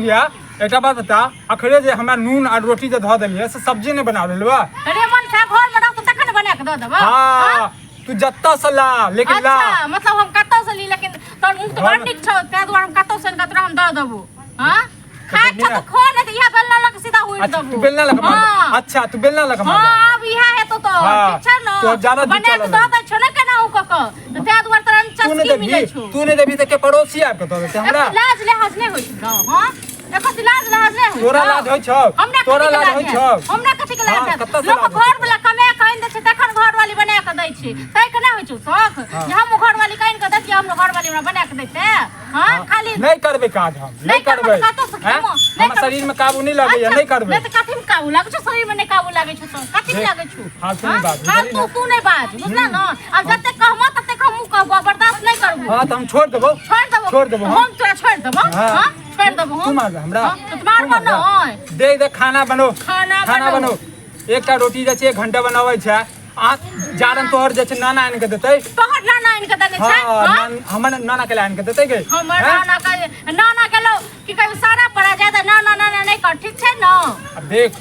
मौगिया, एकटा बात बता, अखरे जे हमरा नून आ रोटी जे धऽ देलियै से सब्जी नहि बना देलबा? अरे मन से घर में रहतो तखन बना के दऽ देबो। हाँ, तू जत्ता से ला, लेकिन ला। अच्छा, मतलब हम कतौ से ली, लेकिन तोर मुंह तऽ बड़ नीक छौ, ताहि दुआरे हम कतौ से तोरा हम दऽ देबो। हाँ, खाय छौ तऽ खो, नहीं तऽ इएह बेलना लऽ के सीधा उड़ि अच्छा देबो। तू बेलना लगा मार। हाँ। अच्छा, तू बेलना लगा मार। हाँ, आब इएह हेतौ तो। हाँ, ठीक छै ने? तो ज्यादा बना चलऽ के दऽ दै छौ ने केनाहु कऽ कऽ, तऽ ताहि दुआरे तोरा तू नहि चस्की मिलै देबही, छौ। तू नहि देबही तऽ के पड़ोसी आबि कऽ दऽ देतै हमरा? एको लाज लिहाज नहि होइ छौ? हाँ, एको लाज लिहाज नहि होइ तोरा छौ? लाज होइ छौ? हमरा तोरा कथी के लाज होइ हैत? छौ? हमरा कथी के लाज हाँ, हैत? कतऽ से लोक लाज घर वाला कमा के आनि दै छै तखन घर वाली बना के दै छै, तै के नहि होइ छौ शौक जे हम घर वाली के आनि के दैतियै, हमरो घर वाली हमरा बना के दैते? हाँ, खाली नहि करबै काज हम, नहि नहि करबै। करबै तऽ कतऽ से हैं? खेबो? नहि हमरा करबै। शरीर में काबू नहि लगैया। अच्छा, नहि करबै। नहि तऽ कथी में काबू लागै छौ? शरीर में नहि काबू लागै छौ तऽ कथी में देख, लागै छौ? फालतू नहि हाँ? बाज, बुझलिही फालतू ने? तू नहि बाज, बुझला ने? आब जतेक कहबो ततेक हमहूँ कहबो, बर्दाश्त नहि करबो। हाँ, तऽ हम छोड़ देबौ। छोड़ देबो? छोड़ देबो हम। हम तोरा छोड़ देबो? हाँ। हाँ, छोड़ देबो तू हम। मारबे हमरा? हाँ, तऽ मारबो तू मारबे? नहि। दे दे, खाना बनो। खाना खाना बनो। बनो। एकटा रोटी जे छै एक घंटा बनाबै छै आ जारन तोहर जे छै नाना आनि के देतै। तोहर नाना आनि के देने छै? हाँ, हाँ? हमर नाना के आनि के देतै गे? हमर हैं? नाना के, नाना गेलो की कहू, सारा पड़ा जाय तऽ नाना नाना नहि कर, ठीक छै ने? अब देख,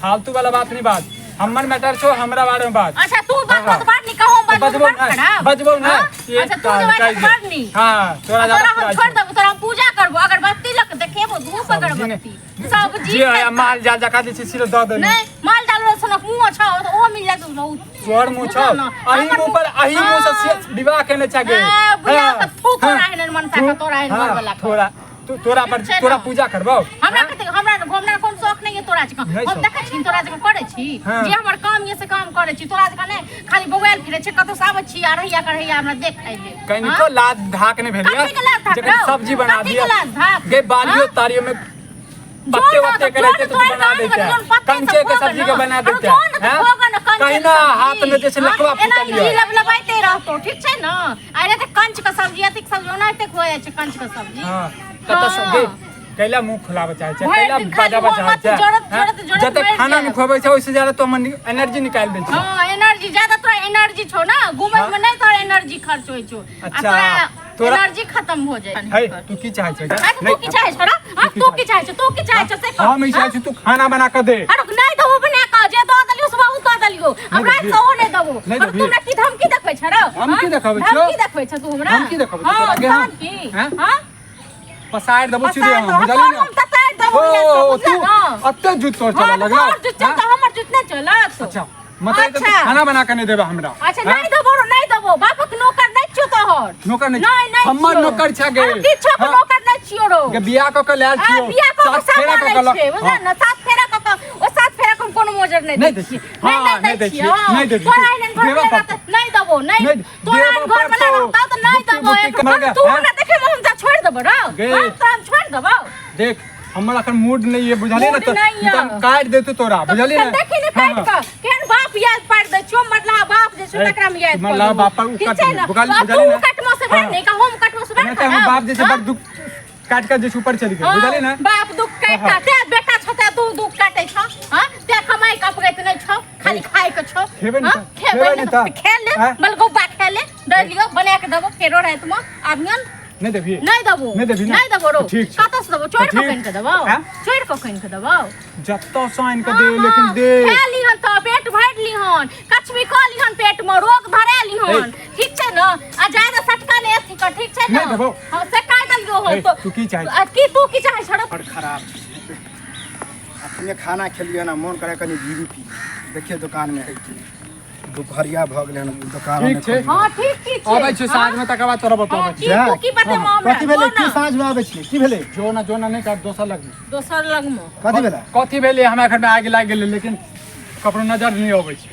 फालतू वाला बात नहीं बात, हमर मैटर छो, हमरा बारे में बात। अच्छा, तू बात हाँ। तो बात नहीं कहो, बात बजबो बड़ नहीं, खराब। बजबो नहीं। हाँ? ये अच्छा, तू जे बात काल बड़ नीक। हाँ, तोरा तोरा ज्यादा हम छोड़ देबो, तोरा हम पूजा करबो, अगरबत्ती लऽ के देखेबो, धूप सब्जी अगरबत्ती सब्जी जे है खेतै। माल जाल जका जे छै सिर्फ दऽ देलू। नहीं, माल जाल वाला सनक मुँह छौ तऽ ओहो मिल जात रहू। तोहर मुँह छौ? बुझल ने? अही हमर मुँह पर, अही मुँह से विवाह केने छै गे। हाँ, बुझा हाँ, के थूक हाँ, तोरा एहन मनसा के, तोरा एहन हाँ, घर वाला के। तोरा तू तोरा पर ठीक छै तोरा ने? पूजा करबौ। हमरा कते, हमरा हमरा कोन शौक नहीं है तोरा जकाँ। नहि हम शौक। देखै छी तोरा जकाँ करै छी? हाँ। जे हमर काम ये से काम करै छी, तोरा जकाँ नहि खाली बौआयल फिरै छै, कतौ से आबै छी आ रहैया करैया हमरा देख खाइ ले। कनिको लाज धाक नहि भेल कथी के लाज धाक जखन रौ? सब्जी बना कथी के दिया लाज धाक? गे, बालियो हाँ? तारियो में पत्ते वत्ते के रहते तो बना देते हैं, कंचे के सब्जी के बना देते हैं, कहीं ना हाथ में जैसे लकवा फूटल घी लबलबाइते रहतो, ठीक छै ने? अरे तऽ कंच के सब्जी, अथी के सब्जी ओनाहिते खुआ जाइ छै, कंच के सब्जी। हां, कतऽ से गे? कैला मुंह खुलाबऽ चाहै छै? भरि कैला दिन खाली बजाबऽ मुँह चाहै छै? मत जोड़त- हैं? जोड़त- जोड़त जते मरि खाना जायब। नहि खुआबै छै ओहिसँ ज्यादा तो हमर एनर्जी निकालि दै छै। हँ, एनर्जी ज्यादा तोरा एनर्जी छौ ने, घूमै हाँ। में नहि तोरा एनर्जी खर्च होइ छौ आ अच्छा, तोरा तोरा एनर्जी खत्म हो जाइ। है, तू की चाहै छै? हाँ, तू की चाहै छौ रे? हाँ, तू की चाहै छौ? तू की चाहै छौ से कह। हम ई चाहै छी तू खाना बना कऽ दे। अरे नहि देबो बना कऽ, जे दऽ देलियौ से बहुत दऽ देलियौ, अब नहि राति देबही। से ओहो नहि देबो। नहि और देबही। तू हमरा की धमकी देखबै छ रे? हम की हाँ? देखबै छियौ? धमकी देखबै छ तू हमरा? हम की देखबै छियौ हाँ, तोरा गे हम? धमकी? हैं? हाँ? पसारि देबो सीधे पसारि हम, देबो, बुझलिही ने? हम ततारि देबो ओ, इएह सब, तू बुझलह ने? अते जूत तोर हाँ, चलऽ तऽ लगलौ? तोहर जुत हैं? चलतौ, हमर जुत नहि चलत। अच्छा, मतलब तऽ तू अच्छा। खाना बना कऽ नहि देबे हमरा? अच्छा, हैं? नहीं देबो रो, नहीं देबो, बापक नौकर नहीं छियो तोहर। नौकर नहि? नहीं, नहीं हमर छियो। नौकर छै गे। अरे किछो के हाँ। नौकर नहीं छियो रो। गे, बियाह कऽ के लायल आ, छियौ, बियाह कऽ के सात फेरा सामान कऽ के लै छै, बुझल हाँ। ने? सात फेरा कऽ के, ओ सात फेरा के हम कोनो मोजर नहि नहि दै दै छियै। छियै। नहि, हाँ, नहि दै छियै, हाँ। नहि दै छियै। तोरा एहन घर देबऽ में पड़तौ। रहतौ, नहि देबो, नहि। नहि तोरा एहन देबऽ घर में पड़तौ। रहतौ तऽ नहि बुत्ती देबो। बुत्ती एक कमरा के, तू हैं? हमरा देखेबो, हम तऽ छोड़ि देबो रौ। गे। हम तऽ हम छोड़ि देबो। देख, हमर अखन मूड नहीं है, बुझलिए ना? मूड तो नहीं तो हम है। काट देतौ तोरा, बुझलिए तऽ ना? देखी ने, हाँ, काटि हाँ। कऽ केहन बाप याद पारि दै छियौ, मरलाहा बाप जे छौ ए, तकरा मे याद मरलाहा कऽ बाप पर देबौ। उ ठीक काट छै देबै। ने? बुझलिए तऽ तू ने? कटबो से बड़ हाँ। नीक, हम कटबो से बड़ नहि तऽ हमर खराब। बाप जे छै हाँ? बड़ दुख काट के जे छै ऊपर चलि गेल, हाँ, बुझलिए ना? बाप दुख काटि हाँ। कऽ ते बेटा छौ ते तू दुख काटै छौ। हाँ, ते कमाइ के अपगैत नहि छौ, खाली खाइ के छौ। खेबै ने हाँ? तऽ? खेबै खेबै ने ने तऽ तऽ? खेल ले, आँय? मलगोबा खेल ले, दऽ लियौ, बना के देबो फेरो रातिमे आबियन। नहि देबही? नहि देबो। नहि देबही ने? नहि देबो रौ। ठीक छै। कतऽ से देबो? चोरि कऽ ठीक। आनि कऽ देबो? आँय? चोरि कऽ आनि कऽ देबो? जतऽ से आनि कऽ दे, लेकिन दे। खा लिहन तऽ पेट भरि लिहन, कछबी कऽ लिहन, पेट मे रोग धरा लिहन, ठीक छै ने? आ ज्यादा सटका नहि अथी कर, ठीक छै ने? नहि देबो। हँ, से काटि देलियौ हन ए, तो। तू की चाहै छी? आ, की तू की चाहै छौ रौ? बड़ खराब छै। अखने खाना खेलियै ना, मोन करे कनि बीड़ी पी। देखिए दुकान में है की दुपहरिया भऽ गेलै हन, दोकान ठीक छै। हँ, ठीक की छै? अबै छी साँझ में, तकर बाद तोरा बतबै की छी। तू की बतेबो हमरा? कथी भेलै? जो की ना। साँझ में आबै छियै? की भेलै? जो ना, जो ना, नहि कर दोसर लगमे। दोसर लगमे कथी भेलै? कथी भेलै? हमरा घर में आगि लागि गेलै, लेकिन ककरो नजर नहि अबै छै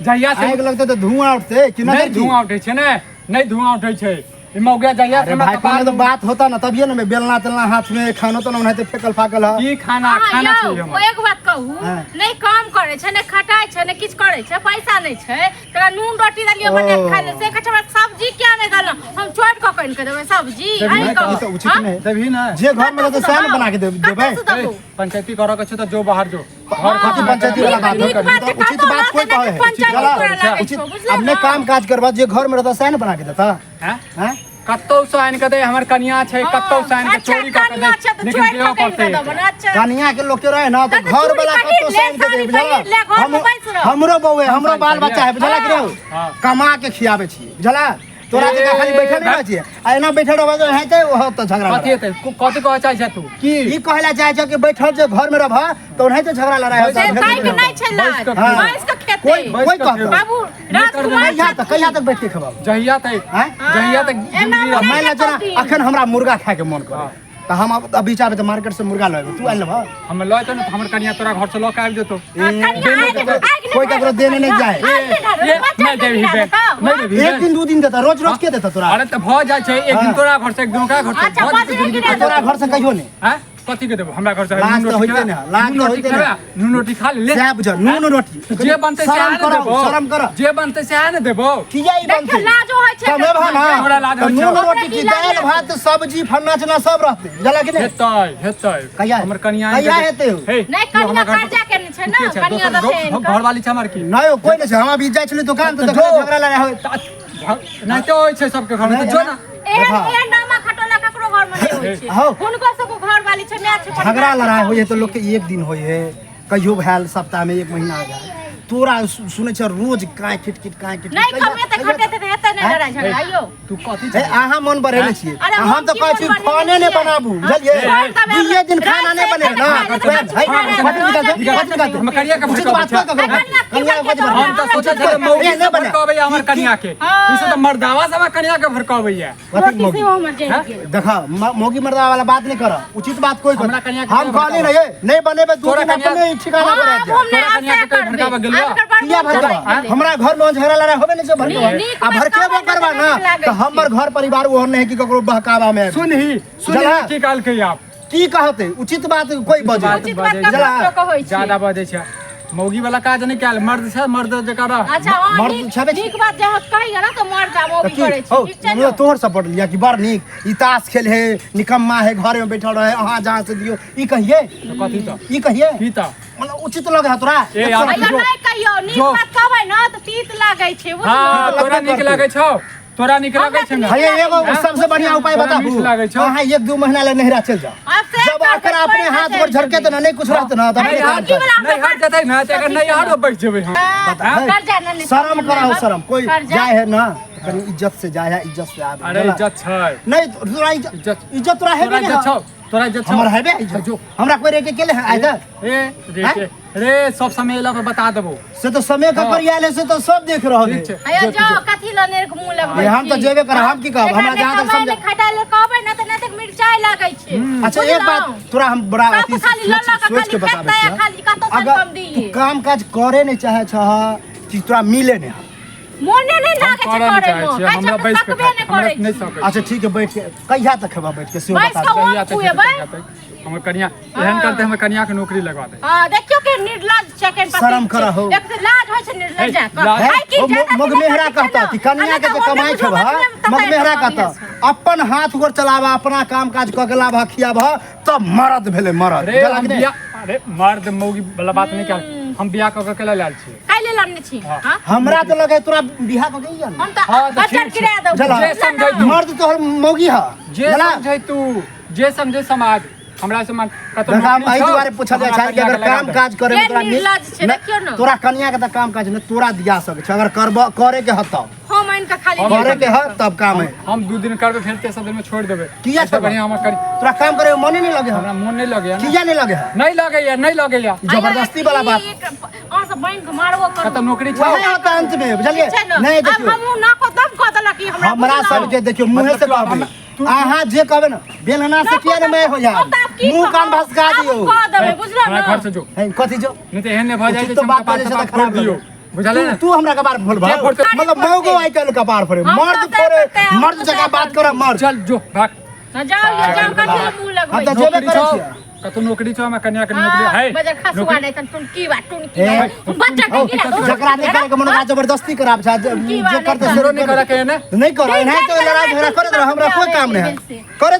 जहिया से। आगि लगतै तऽ धुआं उठतै कि नहि नजर की? धुआं उठै छै ने, नहि धुआं उठै छै। ई मौगिया जहिया से अरे हमरा भाई, कपार कोनो तो बात होता ना तभिए ना। बेलना तेलना हाथ में, खानो तो ना ओनाहिते फेकल फाकल है। की खाना? अहाँ खाना यौ, छै ओ हमर। एक बात कहू? हाँ। नहि काम करै छै, नहि खटाइ छै, नहि किछु करै छै, पैसा नहि छै, तोरा नून रोटी देलियै बना के खाइ ले, से कहै छै हमरा सब्जी किया नहि देलहुँ? हम चोरि कऽ कऽ आनि कऽ देबै सब्जी? देबही अहीं ने? कहू। ई तऽ उचित हाँ? नहि। देबही ने? जे घर में रहतै सएह ने बना के देबै। कतऽ से देबौ? पंचायती करऽ के छै तऽ जो बाहर जो घर। हाँ। कथी पंचायती वाला बात? नीक बात तऽ उचित कतौ बात कोई रहतै कहै ने है पंचायती गलत? तोरा लागै उचित छौ, बुझले अब नहि ने? काम काज करबा, जे घर में रहता सएह ने बना के देता। हैं? हैं? कतौ से आनि के दे, हमर कनिया छै, कतौ से आनि के अच्छा, चोरी कऽ के दे, कनिया छै तऽ लेकिन चोरि देबऽ कऽ के पड़तै। आनि कऽ देबो ने, अच्छा। कनिया के लोक के रहे ना तो तऽ घर चूड़ी वाला पहिर कतो ले, से आनि के साड़ी दे, बुझला? पहिर ले, घर में बैस रह। हमरो बउए, हमरो बाल बच्चा है, बुझला कि हाँ। रहो? कमा के खियाबे छियै, बुझला? तोरा जकाँ खाली बैठल नहि रहै छियै। आ एना बैठल रहबै तऽ हेतै ओहो तऽ झगड़ा कथी लड़ाइ। हेतै? कथी कहऽ चाहै छै तू? की ई कहला चाहै छै कि बैठल जे घर में रहबह तऽ ओनाहिते झगड़ा लड़ाइ होतै। से ताहि के नहि छै लाज। बैस कऽ हाँ। बैस कऽ खेतै। कोइ कोइ कहतौ? बाबू राजकुमार कहिया तक, कहिया तक बैठ के खेबह? जहिया तक, आँय? जहिया तक एना जिंदगी रहतै। मान ले जेना दिन। अखन हमरा मुर्गा खाय के मन करे तऽ हम अब अभी चाहबै तऽ मार्केट से मुर्गा लऽ अयबै, तू आनि लेबह? हम लऽ एतौ ने तऽ हमर कनिया तोरा घर से लऽ के आबि जेतौ। कोई ककरो देने नहीं जाए। ये, नहीं देबही बे, नहीं देबही एक बे। दिन दू दिन देता, रोज रोज के देता तोरा? अरे तऽ भऽ जाइ छै, एक दिन तोरा घर से, एक दिन ओकरा घर से। अच्छा, भऽ जेतै बजरे जिंदगी। गिरा तोरा घर से कहियो नहीं। आँय? कथी के देबो हमरा घर से? लाज नून तऽ रोटी होइते खेबै? ने, लाज नून तऽ रोटी होइते ने। खेबै? नून रोटी खा ले। सएह बुझ, नून रोटी। जे बनतै शरम सएह ने करऽ, देबो। शरम करऽ। जे बनतै सएह ने देबो। किया ई देखियौ, बनतै? लाजो होइ छै। कमेबह ना हमरा लाज तऽ होइ छै। नून हमरा रोटी की की लाज दालि हेतै? भात सब्जी फन्ना चिन्ना सब रहतै, बुझलक कि नहि? हेतै, हेतै। कहिया? हमर कनिया कहिया हेतै हो? हे, नहि, तू हमरा कनिया घर पर- कर्जा केने छै तू ने, के छै? कनिया दोसर देतै हिनका। घरवाली छै हमर की? नहि कोई नहि छै। हम अभी जाइ छलियै दुकान तऽ तऽ देखलियै जो। झगड़ा लड़ाइ होइ। नहि होइ छै सबके घरमे, तऽ जो ना। एहन देखा। एहन डामा खटोला ककरो घर में नहीं होइ छै। हौ। हुनको सबके घर वाली छै, माय छै, झगड़ा परिवार छै, लड़ाइ सब होइ है तऽ छै। लोकके एक दिन होइ है, कहियो भेल सप्ताह में एक महीना भेल। तोरा सुनै छ रोज काँय खिट खिट काँय खिट। नहि कमेतै खटेतै तऽ हेतै नहि लड़ाइ झगड़ा यौ। तू कथी हे, अहाँ मन बढ़ेने छियै। अरे हम हम तऽ की कहै मन छी बढ़ेने खाने नहि छियै? बनाबू, बुझलियै? हम तऽ दुइये दिन खाना नहि बने ना। हम कनिया के उचित बात भड़काबै कऽ ककरो। कनिया की कनिया के भड़केतौ? हम तऽ सोचै छलियै मौगी ए, नहि से बने। भड़कबैया हमर कनिया के, ई सब तऽ मर्दावा सब हमर कनिया के भड़कबैया। कथी रोटी मौगी? सेहो हमर जरि गेल। देखा, मौगी मर्दा वाला बात नहीं कर, उचित बात कोई कर। हमरा कनिया के हम कहली ना, ये नहीं बनेबे दू तोरा दिन कनिया- अपने ही ठिकाना पर हाँ, आबि आब जाए। हम नहि तोरा कनिया आब के सएह कहीं भड़काबऽ करबै। गेलौ? आब एकर बड़ किया मोन भड़काबा? चढ़ि गेलै। हमरा घर में झगड़ा लड़ाई होबे नहीं छै, भड़काबा नीक आ बात भड़केबो कहबै करबा तऽ ना नीक लागै तऽ हमर घर परिवार ओहन नहीं है कि ककरो बहकावा में आबि। सुनही, सुनही। जला। की कहलकै आप? की कहते? उचित बात कोई बजे। बात उचित बात बजै ककरो जला। लोक होइ छै। ज्यादा बजै छै। मौगी वाला काज नहि कयल, मर्द छै, मर्द जकाँ रह। अच्छा, अहाँ मर्द नीक छेबे छी। नीक बात जे अहाँ कहियै ने तऽ मर जाब तऽ मौगी की करै छी। हौ, ठीक छै हमरा ने? तोहर सपोर्ट लिया कि बड़ नीक ई ताश खेल है, निकम्मा है, घर में बैठल रहे, अहाँ जहाँ से दियो, ई कहिए? तऽ कथी तऽ? ई कहिए? की तऽ? मतलब उचित लगे है तोरा? ए यार, अइयो जो- नहि कहियौ, नीक जो। बात कहबै ने तऽ तीत लागै छै, हँ, बुझलहुँ? तोरा नीक लागै छौ? तोरा नीक लागै छै ने? हे, एगो सबसे बढ़िया उपाय तोरा बताबू? मीठ लागै छौ? अहाँ एक दू महीना ले नहिरा चलि जाओ। आब से जब करबै, अकर अपने कोइ हाथ नहि पर झटके तऽ नहि कुछ रहत ना, तऽ अपने नहीं काम हट कर। नहीं हट जेतै ना तऽ एकर नहीं हट बैठ जेबै हम। बता, कर्जा नहि शर्म कराओ, शर्म। कोई कर्जा। जाए है ना तऽ कनी इज्जत से जाए है, इज्जत से आबे। अरे इज्जत छै। नहीं तोरा इज्जत, इज्जत। इज्जत तोरा तोरा हेबे इज्जत नहीं। छौ? तोरा इज्जत छौ? हमर हेबे इज्जत। जो। हमरा कोई रेके केले है आइ तक? ए रे हैं? के रे, सब समय एला पर बता देबो। से तो समय का हाँ। करियाल है, से तो सब देख रहल ठीक है। छै। अयो जो, जाओ, जो। कथी लए नेरक मुँह लगबै ए, हम तऽ छी? जेबे करब, हम की कहब? एकरा हमरा नहि जहाँ तक कमाइ समझ- नहि खटाइ लए कहबै ने तऽ नहि तऽ मिरचाइ लागै छै। अच्छा, एक बात बुझलहुँ? तोरा हम बड़ा सब अथी खाली लऽ लऽ कऽ सोच के खाली बताबै खेतै आ छियह। खाली कतौ से अगर कम दिही। तू काम काज करे नहीं चाहे छह कि तोरा मिले नहीं? मोने नहि हम लागै छै करऽ नहि करैमे। चाहै छियै, कहै छै हमरा हम बैस के सकबे खाइ नहि हमरा करै नहि छी। सकै। अच्छा ठीक है, बैठ के कहिया तक खेबा बैठ के सेहो बैस बता कऽ दे। ओम जहिया तक खुएबै। हेतै, तहिया तक। हमर कनिया एहन करते, हमर कनिया के नौकरी लगवा दे। हाँ, देखियौ के निर्लज छै, केहन पति शरम छै। करऽ हौ। एक तऽ लाज होइ छै निर्लज हे, कऽ। लाज- आइ की ओ ज्यादा मगमेहरा दिना कहता कि कनिया के जे कमाई हमने खेबह, बुझल मगमेहरा मतलब कहता अपन हाथ गोर चलाबह, अपना काम काज कऽ के लाबह खियाबह तब मरद भेलै मरद। अरे बुझलक हम नहि? बियाह, अरे मर्द मौगी वाला बात नहीं कर, हम बियाह कऽ के केला लायल छियै? काल्हि लड़ने छी, हाँ। हाँ? हमरा तऽ लगे तोरा बियाह कऽ के ही हम तऽ हाँ, तऽ बच्चा ठीक छै। किराया दऊ। बुझलह? जे समझै तू। मर्द तोहर मौगी ह। जे बुझलह? समझै तू, जे समझै समाज, हमरा से मन कतौ देखा, हम नौकरी एहि छौ, दुआरे पूछल जाइ हमरा छै कि अगर कनिया के लगा काम दे। काज करे में के तोरा निर्लज छै, देखियौ ने। तोरा कनिया के तऽ काम काज नहि तोरा दिया सकै छै, अगर करब करे के ह तब। हम आनि कऽ खाली हम करे के ह तब काम है। हम 2 दिन करबै, फेर तेसर दिन में छोड़ देबै। किया एहिसँ छोड़बै? बढ़िआँ हमर करी। तोरा काम करे में मने नहीं लगे ह? हमरा मोन नहि लगैया ने। किया नहीं लगे ह? नहि लगैया, नहि लगैया। जबरदस्ती वाला बात। अहाँ सब बनि कऽ मारबो करू। कतऽ नौकरी छौ? वएह होता अंत में, बुझलियै? छै ने? नहीं आब देखियौ, हमहूँ नाको दम कऽ देलक ई हमरा, हमरा बुझलहुँ? सबके देखियौ मुँहे से मतलब कहबै, अहाँ अहाँ जे कहबै ने बेलना से किया ने मैं हो जाए, हम तऽ आब की मुँह कान कहब? भसका आब दियौ। कऽ देबै, बुझलहुँ हमरा ने? घर से जो। है, कथी जो? नहि तऽ एहन नहि भऽ जाइ उचित छै तो हम बात कपार बजै छै तपार तऽ खराब फोड़ि दियौ, लगे। बुझलियै ने? तू हमरा कपार फोड़बह? के फोड़तै? मतलब मौगो आइ काल्हि कपार फोड़े, हम मर्द तऽ फोड़े, करतै, हम मर्द तऽ जकाँ बात करऽ मर्द। चल जो भाग। हँ, जाउ यौ, जाउ, कथी लए मुँह लगबै हम तऽ छी? जेबे नौकरी करै छौ? छियै। कतौ नौकरी छौ? हमरा कनिया के नौकरी हाँ, है। बजर खसुआ नौकरी- नहि तन टुनकी बा, टुनकी हे, बा। बच्चा के गिरा दो। जकरा नहि करे के मन ओकरा जबरदस्ती कराब छै, जे की बात जे करतै नहि से नहीं करे के ने? नहीं करे, नहीं एनाहिते करे, लड़ाई झगड़ा करैत रह, हमरा कोई काम नहीं है से। करे।